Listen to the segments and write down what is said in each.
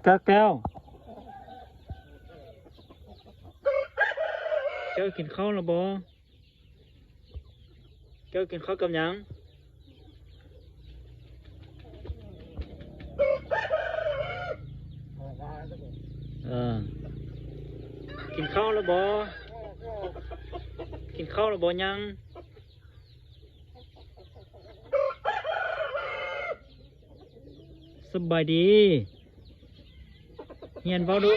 ແກ້ວ ແກ້ວ ແກ້ວ ກິນເຂົ້າແລ້ວບໍ່? ແກ້ວກິນເຂົ້າກັບຫຍັງ? ເອີ ກິນເຂົ້າແລ້ວບໍ່? ກິນເຂົ້າແລ້ວບໍ່ຍັງ? ສະບາຍດີ. ຮຽນເວົ້າດູ.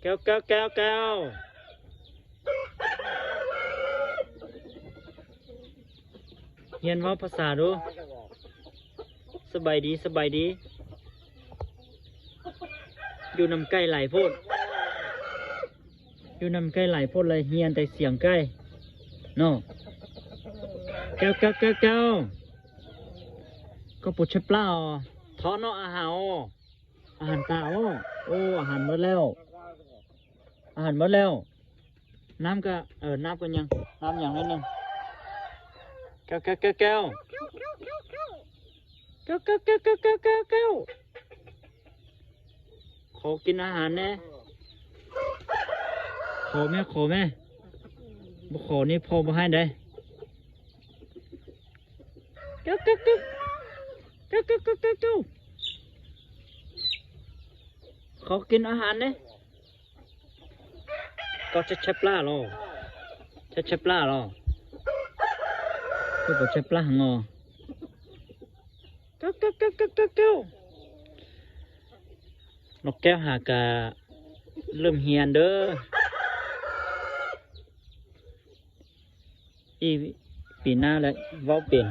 ແກ້ວ ແກ້ວ ແກ້ວ ແກ້ວ. ຮຽນເວົ້າພາສາດູ. ສະບາຍດີ ສະບາຍດີ. ຢູ່ນຳໄກ່ຫຼາຍໂພດ. ຢູ່ນຳໄກ່ຫຼາຍໂພດ ລະຮຽນແຕ່ສຽງໄກ່ເນາະ. ແກ້ວ ແກ້ວ ແກ້ວ ແກ້ວ. ກໍປູເຊປລາ ທໍເນາະ ອາຫານ ອາຫານຕາ ໂອ້ ອາຫານໝົດແລ້ວ ອາຫານໝົດແລ້ວ. ນ້ຳກະ ເອີ ນ້ຳກະຍັງ ນ້ຳຍັງໜ້ອຍໜຶ່ງ. ແກ້ວ ແກ້ວ ແກ້ວ ແກ້ວ. ແກ້ວ ແກ້ວ ແກ້ວ ແກ້ວ ແກ້ວ ແກ້ວ. ຂໍກິນອາຫານແດ່. ຂໍແມ່ ຂໍແມ່. ບໍ່ຂໍນີ້ພໍ່ບໍ່ໃຫ້ເດ້. ແກ້ວ ແກ້ວ ແກ້ວ ແກ້ວ. ຂໍກິນອາຫານແດ່. ກໍຈະແຊບລາເນາະ ຈະແຊບລາເນາະ. ຄືບໍ່ແຊບລາງໍ. ແກ້ວ ແກ້ວ ແກ້ວ ແກ້ວ ແກ້ວ. ນົກແກ້ວຫາກະເລີ່ມຮຽນເດີ. ອີກປີໜ້າແລ້ວເວົ້າເປັນ.